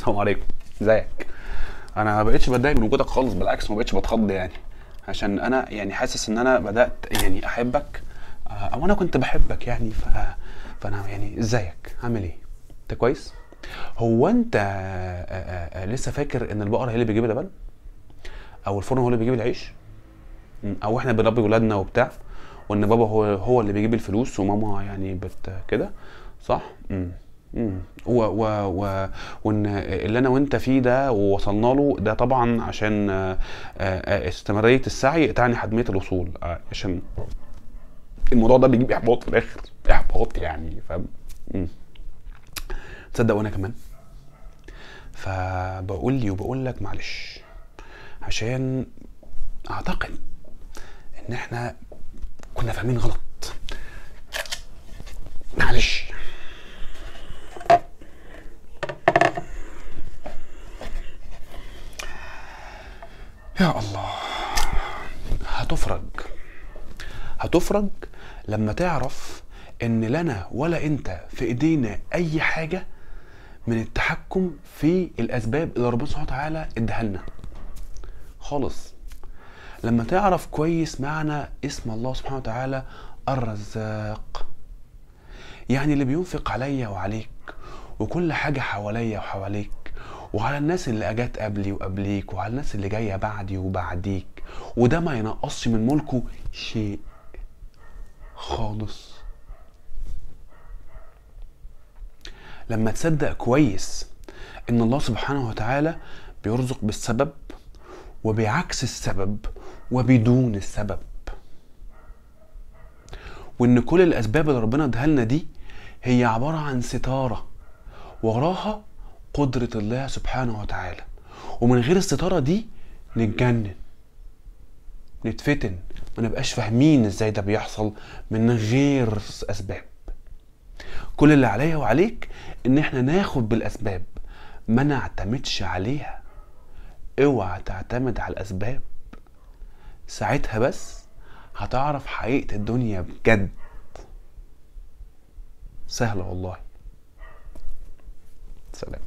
السلام عليكم، ازيك؟ انا ما بقتش بتضايق من وجودك خالص، بالعكس ما بقتش بتخض يعني، عشان انا يعني حاسس ان انا بدات يعني احبك، او انا كنت بحبك يعني. فانا يعني ازيك، عامل ايه؟ انت كويس؟ هو انت لسه فاكر ان البقرة هي اللي بيجيب اللبن، او الفرن هو اللي بيجيب العيش، او احنا بنربي ولادنا وبتاع، وان بابا هو اللي بيجيب الفلوس وماما يعني بت كده، صح؟ و و و وان اللي انا وانت فيه ده ووصلنا له ده طبعا عشان استمرارية السعي تعني حتمية الوصول، عشان الموضوع ده بيجيب احباط في الاخر، احباط يعني، فاهم؟ تصدق وانا كمان فبقول لي وبقول لك معلش، عشان اعتقد ان احنا كنا فاهمين غلط، معلش. يا الله، هتفرج، هتفرج لما تعرف ان لنا ولا انت في ايدينا اي حاجة من التحكم في الاسباب اللي ربنا سبحانه وتعالى اداها لنا خالص. لما تعرف كويس معنى اسم الله سبحانه وتعالى الرزاق، يعني اللي بينفق عليا وعليك وكل حاجة حواليا وحواليك، وعلى الناس اللي اجت قبلي وقبليك، وعلى الناس اللي جاية بعدي وبعديك، وده ما ينقصش من ملكه شيء خالص. لما تصدق كويس ان الله سبحانه وتعالى بيرزق بالسبب وبعكس السبب وبدون السبب، وان كل الاسباب اللي ربنا اداها لنا دي هي عبارة عن ستارة وراها قدرة الله سبحانه وتعالى، ومن غير الستارة دي نتجنن، نتفتن، ما نبقاش فاهمين ازاي ده بيحصل من غير اسباب. كل اللي عليا وعليك ان احنا ناخد بالاسباب، ما نعتمدش عليها. اوعى تعتمد على الاسباب، ساعتها بس هتعرف حقيقة الدنيا بجد. سهلة والله. سلام.